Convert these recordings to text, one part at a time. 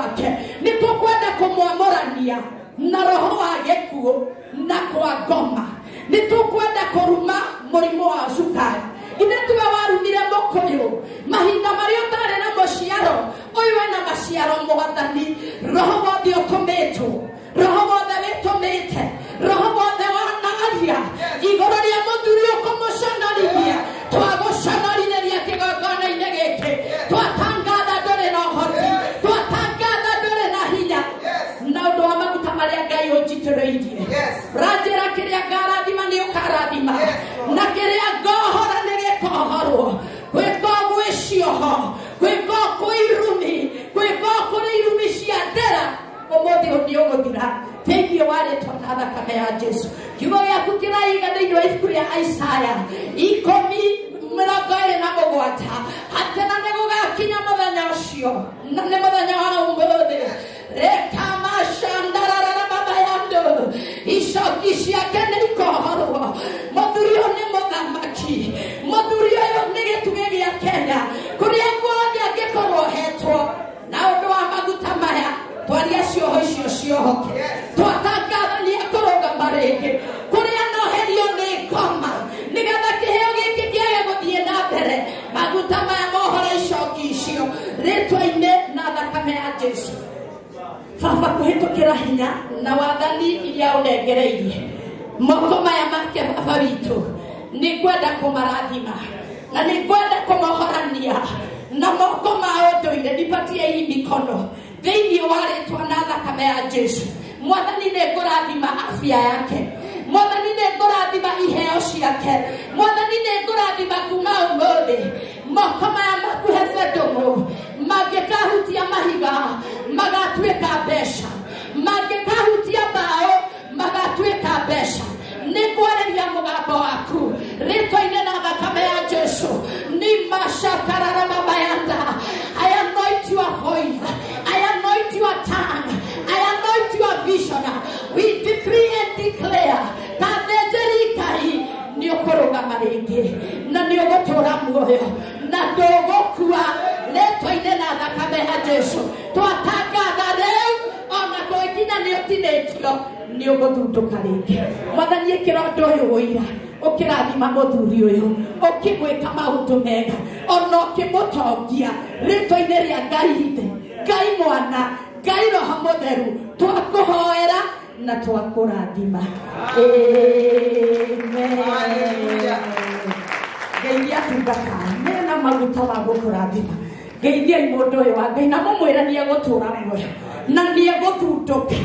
wake. Nĩ tũkwenda kũmwamũrania na roho wa gĩkuũ na kwa ngoma. Nĩ tũkwenda kũruma mũrimũ wa cukari. Ithe tuwe warumire mũkũyũ mahinda marĩa ũtarĩ na maciaro, ũyũ ena maciaro mwathani. Roho wothe ũtũmĩtwo, roho wothe wĩtũmĩte, roho wothe wanaria igũrũ rĩa mũthuri ũkũmũconorithia, twagũconorithĩria kĩgongona-inĩ gĩkĩ. Twatangatha ndũrĩ na ũhoti, twatangatha ndũrĩ na hinya na ũndũ wa maguta marĩa Ngai ũnjitĩrĩirie. Ranjĩra kĩrĩa ngarathima nĩ ũkarathima, na kĩrĩa ngohora nĩ gĩkohorwo. Gwĩka gwĩ cioho, gwĩka kwĩ irumi, gwĩka kũrĩ irumi cia ndera, ũmũthĩ nĩ ũgũthira thĩinĩ wa rĩtwa na thakame ya Jesu. Kiugo gĩaku kĩraiga thĩinĩ wa ibuku rĩa Isaya 10:27 atĩ na nĩ gũgakinya mũthenya ũcio, na nĩ mũthenya wa ũmũthĩ, rekamashandarararababayando icoki ciake nĩ ikohorwo. Mũthuri ũyũ nĩ mũthamaki, mũthuri ũyũ nĩ gĩtugĩ gĩa Kenya, kũrĩa guothe angĩkorwo hetwo na ũndũ wa maguta maya, twaria cioho icio ciohoke. Twatangatha nĩ ekũrũgama rĩngĩ kũrĩa noherio nĩ ngoma, nĩgetha kĩheo gĩkĩ kĩage gũthiĩ na mbere. Maguta maya mohore icoki icio rĩtwa-inĩ na thakame ya Jesu. Baba, kũhĩtũkĩra hinya na wathani iria ũnengereirie moko maya make, Baba witũ, nĩ ngwenda kũmarathima na nĩ ngwenda kũmohorania na moko ma ũndũire. Nipatie hii mikono thĩinĩ wa rĩtwa na thakame ya Jesu. Mwathani, nĩ ngũrathima afya yake. Mwathani, nĩ ngũrathima iheo ciake. Mwathani, nĩ ngũrathima kuma ũmũthĩ moko maya makuhe betũmũ mangĩkahutia mahiga magatuĩka mbeca, mangĩkahutia mbaũ magatuĩka mbeca. Nĩ ngwarĩria mũgambo waku rĩtwa-inĩ na thakame ya Jesu. Ni mashakararamabayanda. I anoint your voice, I anoint your tongue, I anoint your vision. We decree and declare ta thĩnjĩri Ngai nĩ ũkũrũgama rĩngĩ na nĩ ũgũtũra muoyo na ndũgũkua rĩtwa-inĩ na thakame ya Jesu. Twatangatha rĩu ona kũnginya nĩ ũtinĩtio nĩ ũgũthundũka rĩngĩ. Mwathani, ĩkĩra ũndũ ũyũ ũira, ũkĩrathima mũthuri ũyũ, ũkĩmwĩka maũndũ mega ona ũkĩmũtongia rĩtwa-inĩ rĩa Ngai Ithe, Ngai Mwana, Ngai Roho Mũtheru. Twakũhoera na twakũrathima. Amen. Ngeithia tungata mena maguta ma gũkũrathima. Ngeithiai mũndũ ũyũ wa Ngai na mũmwĩre nĩ egũtũra muoyo na nĩ egũthundũka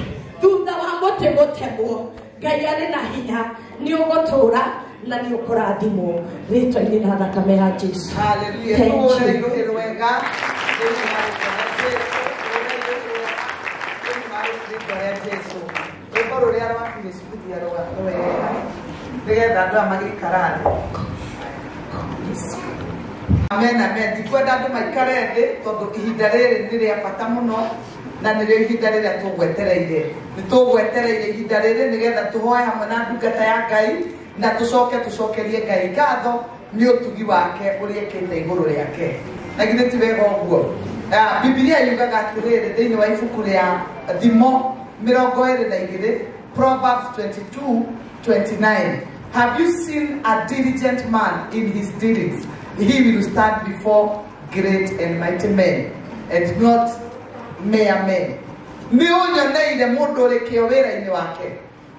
thutha wa mũtĩ gũtemwo. Ngai arĩ na hinya, nĩ ũgũtũra na nĩ ũkũrathimwo rĩtwa-inĩ na thakame ya Jesu. Hallelujah. Thank you. Tũhũre rũhĩ rwega thĩinĩ wa rĩtwa rĩa Jesu. Tũhũre rũhĩ rwega thĩinĩ wa rĩtwa rĩa Jesu. Rwĩmbo rũrĩa rwakugĩcukithia rwega nĩgetha andũ aya magĩikara thĩ. Amen, amen. Ndikwenda andũ maikare thĩ tondũ ihinda rĩrĩ nĩ rĩa bata mũno na nĩrĩo ihinda rĩrĩa tũgwetereire. Nĩ tũgwetereire ihinda rĩrĩ nĩgetha tũhoe hamwe na ndungata ya Ngai na tũcoke tũcokerie Ngai ngatho nĩ ũtugi wake ũrĩa ekĩte igũrũ rĩake. Na githĩ ti wega ũguo? Bibilia yugaga atĩrĩrĩ thĩinĩ wa ibuku rĩa Thimo 22, Proverbs 22:29. Have you seen a diligent man in his dealings? He will stand before great and mighty men and not mere men. Nĩ ũnyoneire mũndũ ũrĩ kĩo wĩra-inĩ wake,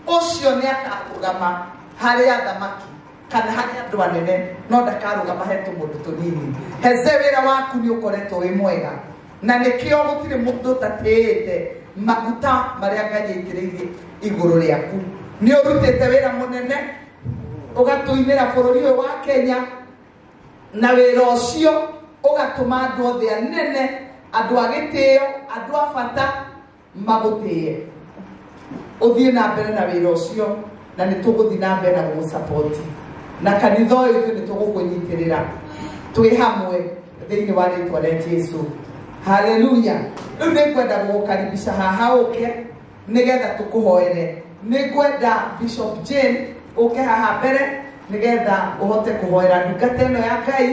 ũcio nĩ akarũgama harĩ athamaki kana harĩ andũ anene, no ndakarũgama he tũmũndũ tũnini. Heze, wĩra waku nĩ ũkoretwo wĩ mwega na nĩkĩo gũtirĩ mũndũ ũtatĩĩte maguta marĩa Ngai aitĩrĩirie igũrũ rĩaku. Nĩ ũrutĩte wĩra mũnene ũgatũinĩra bũrũri ũyũ wa Kenya, na wĩra ũcio ũgatũma andũ othe anene, andũ a gĩtĩo, andũ a bata magũtĩe. Ũthiĩ na mbere na wĩra ũcio na nĩ tũgũthiĩ na mbere na gũgũsapoti na kanitha ũyũ ithuĩ nĩ tũgũkũnyitĩrĩra twĩ hamwe thĩinĩ wa rĩtwa rĩa Jesu. Haleluya. Rĩu nĩ ngwenda gũgũkaribisha haha ũke nĩgetha tũkũhoere. Nĩ ngwenda Bishop Jane ũke haha mbere nĩgetha ũhote kũhoera ndungata ĩno ya Ngai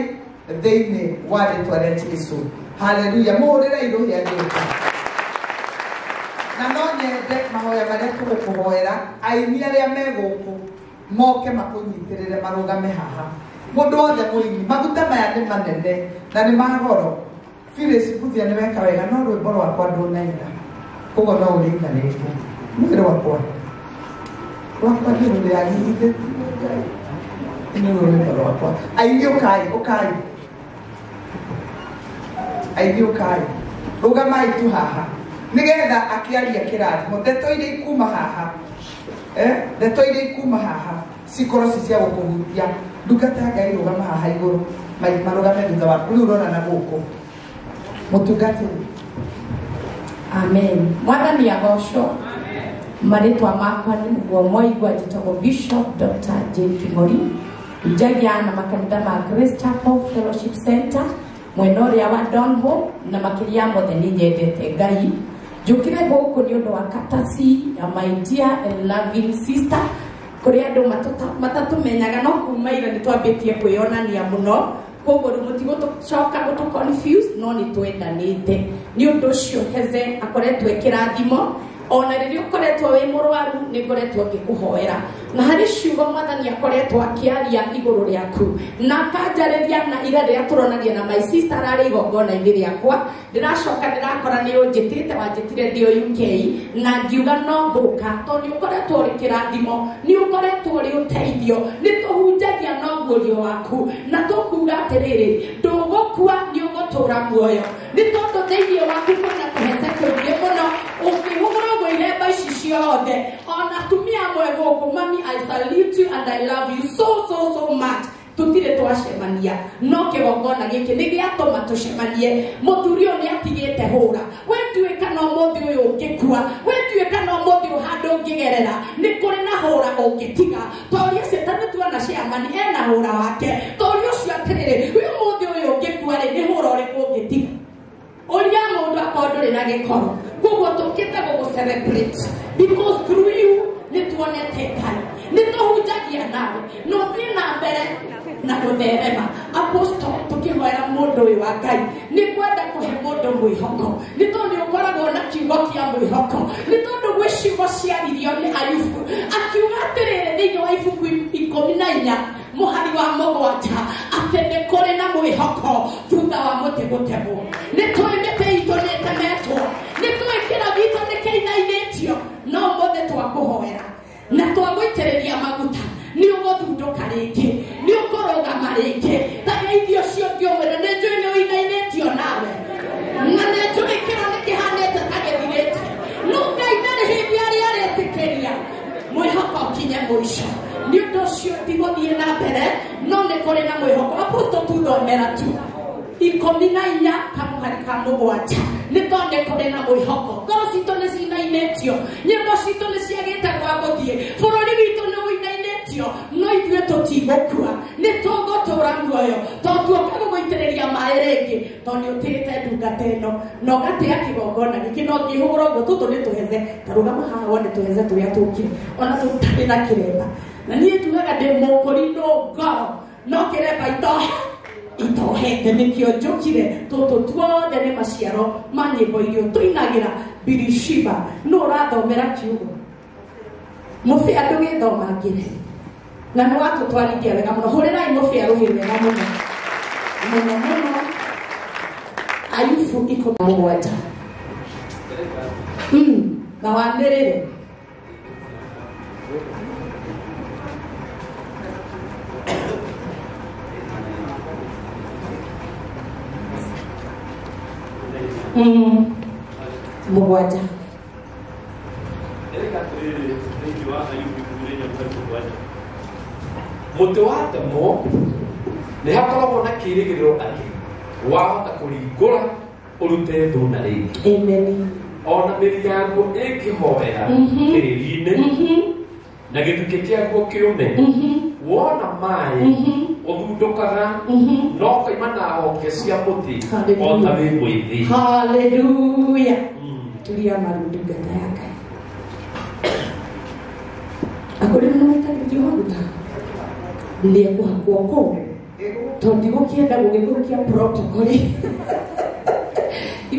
thĩinĩ wa rĩtwa rĩa Jesu. Haleluya. Mũhũrĩre irũhĩ agĩũka. Na no nyende mahoya marĩa tũgũkũhoera aini arĩa me gũkũ moke makũnyitĩrĩre marũgame haha. Mũndũ wothe mũini, maguta maya nĩ manene na nĩ ma goro. Phyllis Mbuthia nĩ weka wega no rwĩmbo rwakwa ndũnaina. Koguo no ũrĩina rĩngĩ. Nĩ rwakwa. Rwakwa nĩ rũrĩa githĩ nĩ rwĩmbo rwakwa. Aini ũkai, ũkai. Aini ũkai. Rũgamai tu haha. Nĩgetha akĩaria kĩrathimo ndeto iria ikuma haha ndeto iria ikuma haha cikorwo ci cia gũkũhutia. Ndungata ya Ngai rũgama haha igũrũ, marũgame thutha waku. Rĩu ũrona na gũkũ mũtungatĩri. Amen. Mwathani agocwo. Marĩtwa makwa nĩ mũguo mwaigua, njĩtagwo Bishop Dr. J. King'ori, njagia na makanitha ma Grace Chapel Fellowship Center mwena ũrĩa wa Donholm, na makĩria mothe nĩ nyendete Ngai. Njũkire gũkũ nĩ ũndũ wa courtesy ya my dear and loving sister, kũrĩ andũ matatũmenyaga no kuma ira nĩ twambĩtie kwĩyonania mũno, koguo rĩu mũtigũcoka gũtũ confuse, no nĩ twendanĩte. Nĩ ũndũ ũcio Heze akoretwo ekĩrathimo, ona rĩrĩa ũkoretwo wĩ mũrwaru nĩ ngoretwo ngĩkũhoera, na harĩ ciugo Mwathani akoretwo akĩaria igũrũ rĩaku na akanjarĩria na ira rĩrĩa tũronania na my sister ararĩ igongona-inĩ rĩakwa. Ndĩracoka ndĩrakora nĩ ũnjĩtĩte, wanjĩtire ndĩ o UK na ngiuga no ngũka, tondũ nĩ ũkoretwo ũrĩ kĩrathimo, nĩ ũkoretwo ũrĩ ũteithio, nĩ tũhunjagia na ũguũrio waku, na tũkuga atĩrĩrĩ, ndũgũkua nĩ ũgũtũra muoyo, nĩ tondũ thĩinĩ waku kwĩna tũhece tũingĩ mũno. Ũngĩhũgũra ũguo iremba ici ciothe, ona atumia amwe gũkũ, mami, I salute you and I love you so so so much. Tutire twacemania no kĩgongona gĩkĩ nĩ gĩatũma tũcemanie. Mũthuri ũyũ nĩ atigĩte hũra, we nduĩka no mũthĩ ũyũ ũngĩkua, we nduĩka no mũthĩ ũyũ handũ ũngĩgerera, nĩ kũrĩ na hũra ũngĩtiga. Toria cetani tuona ciamani ena hũra wake, toria ũcio atĩrĩrĩ, we mũthĩ ũyũ ũngĩkua rĩ, nĩ hũra ũrĩkũ ũngĩtiga? Ũria mũndũ akorwo ndũrĩ na gĩkoro. Koguo tũkĩte gũgũ celebrate because through you nĩ tuonete Ngai, nĩ tũhunjagia nawe, no thiĩ na mbere na gũtherema. Apostle, tũkĩhoera mũndũ ũyũ wa Ngai nĩ kwenda kũhe mũndũ mwĩhoko, nĩ tondũ nĩ ũkoragwo na kiugo kĩa mwĩhoko, nĩ tondũ gwĩ ciugo ciaririo nĩ Ayubu akiuga atĩrĩrĩ thĩinĩ wa ibuku 14 mũhari wa 7 atĩ nĩ kũrĩ na mwĩhoko thutha wa mũtĩ gũtemwo. Nĩ tũĩ mĩtĩ itũ nĩ ĩtemetwo, nĩ tũĩ kĩro gitũ nĩ kĩinainĩtio, no mũthĩ twakũhoera na twagũitĩrĩria maguta, nĩ ũgũthundũka rĩngĩ, nĩ ũkũrũgama rĩngĩ. Ta geithio ũcio ũngĩ ũmwĩre nĩ njũĩ nĩ ũinainĩtio nawe, na nĩ njũĩ kĩro nĩ kĩhanĩte ta gĩthirĩte, no Ngai ndarĩ hĩndĩ arĩa aretĩkĩria mwĩhoko ũkinye mũico. Nĩ ũndũ ũcio ndigũthiĩ na mbere, no nĩ kũrĩ na mwĩhoko. Apostle, tuthomera tu 14 kamũhari ka 7, nĩ tondũ nĩ kũrĩ na mwĩhoko. Ngoro citũ nĩ cinainĩtio, nyĩmbo citũ nĩ ciagĩte gwa gũthiĩ, bũrũri witũ nĩ ũinainĩtio, no ithuĩ tũtigũkua, nĩ tũgũtũra muoyo, tondũ tuoka gũgũitĩrĩria maĩ rĩngĩ, tondũ nĩ ũtĩĩte ndungata ĩno na ũgatĩa kĩgongona gĩkĩ. No ngĩhũgũra ũguo tũtũ nĩ tũheze, ta rũgama haha wone tũheze tũrĩa tũkire, ona tũtarĩ na kĩremba. Na niĩ njugaga ndĩ mũkũri no ngoro, no kĩremba itohe itohete, nĩkĩo njũkire. Tũtũ tuothe nĩ maciaro ma nyĩmbo iria tũinagĩra. Birishiba, nũ ũrathomera kiugo? Mũbĩa ndũgĩthomangĩre, na nĩ watũtwarithia wega mũno. Hũrĩrai mũbĩa rũhĩ wega mũno mũno mũno. Ayubu 17 na wanĩrĩre. 7. Mũtĩ watemwo nĩ hakoragwo na kĩĩrĩgĩrĩro atĩ wahota kũringũra ũrute thuna rĩngĩ. Amen. Ona mĩri yaguo ĩngĩhoera tĩĩri-inĩ na gĩthukĩ kĩaguo kĩũme, wona maĩ ũthundũkaga no ũkoima na honge cia mũtĩ o ta wĩ mwĩthĩ. Hallelujah. Tulia maru ndungata ya Ngai. Akũrĩ nĩ maitagĩrĩrio maguta nĩ ekũhakwo kũu, tondũ ndigũkĩenda gũgĩthũkia protocol.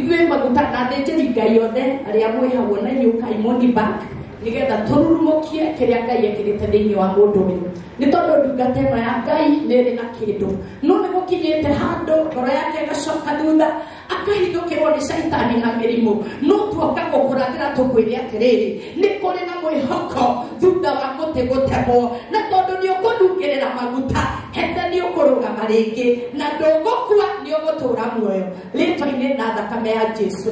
Ithuĩ maguta na athĩnjĩri Ngai othe arĩa mwĩhagwo na inyuĩ ũkai mũni back nĩgetha tũrurumũkie kĩrĩa Ngai ekĩrĩte thĩinĩ wa mũndũ ũyũ. Nĩ tondũ ndungata ĩno ya Ngai nĩ ĩrĩ na kĩndũ, no nĩ gũkinyĩte handũ ngoro yake ĩgacoka thutha, akahithũkĩrwo nĩ caitani na mĩrimũ. No tuoka gũkũrathĩra tũkwĩre atĩrĩrĩ, nĩ kũrĩ na mwĩhoko thutha wa mũtĩ gũtemwo, na tondũ nĩ ũkũnungĩrĩra maguta hethe nĩ ũkũrũgama rĩngĩ na ndũgũkua, nĩ ũgũtũra muoyo rĩtwa-inĩ na thakame ya Jesu.